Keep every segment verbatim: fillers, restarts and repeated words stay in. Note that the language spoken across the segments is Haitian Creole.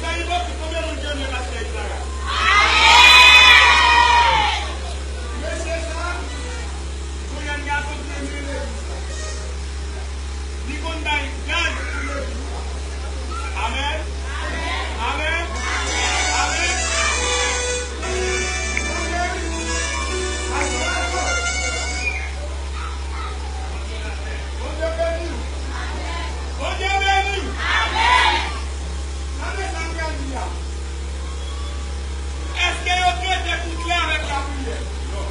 Sa ipokriti, konbyen moun ki renmen pastè Israël? Mesye sa, yon jèn gason ki renmen legliz la. Li konn bay gaz pou legliz la. Amèn. Amèn. Amèn. Bondye beni w. Bondye beni w. Amèn. Tande sa m pral di a. Èske yo trete kout la avèk lapriyè? Non.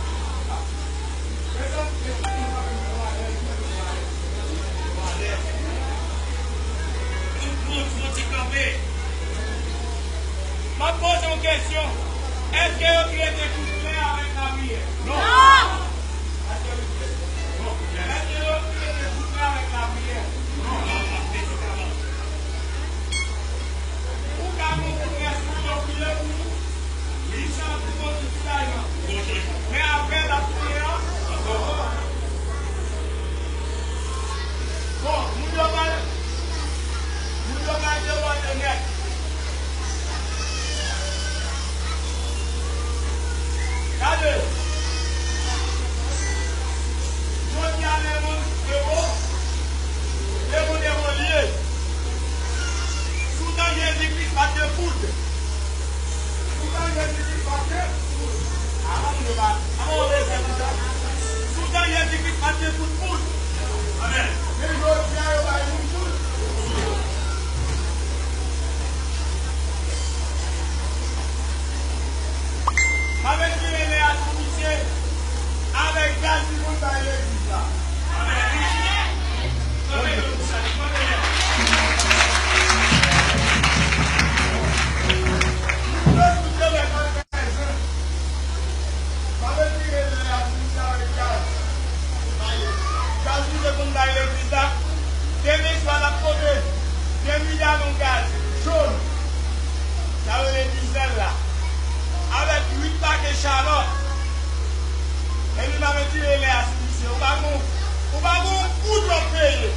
Mezanmi, tout moun, tout moun ti kanpe. M ap poze yon kesyon. Èske yo trete kout la avèk lapriyè? Non. Non. Èske yo trete kout la avèk lapriyè? Non. Ou ka gon kout rès pou yo priye pou ou. Li sa pou konn tout bagay. Men apre l ap tounen an. Bon, moun yo pral, moun yo pral debòde nèt. Gade. Jodi a, lemonn dewo, lemonn dewo li ye. Si w tan Jezi Kris, pa t gen fout. Si w tan Jezi Kris, pa t gen fout. Avan moun yo pa, avan moun yo pa di sa. Si w tan Jezi Kris, pa t gen fout fout. Amèn. Men jodi a, yo bay moun fout. M ap etire lè a sou misye avèk gaz li konn bay legliz la. M ap etire lè a sou misye avèk gaz. Gaz misye konn bay legliz la. Demen swa l ap pote de mil galon gaz jòn. Sa yo rele dizèl la. Avèk uit pake chalòt. Epi m ap etire lè a sou misye. Ou pa gon, ou pa gon goud w ap peye.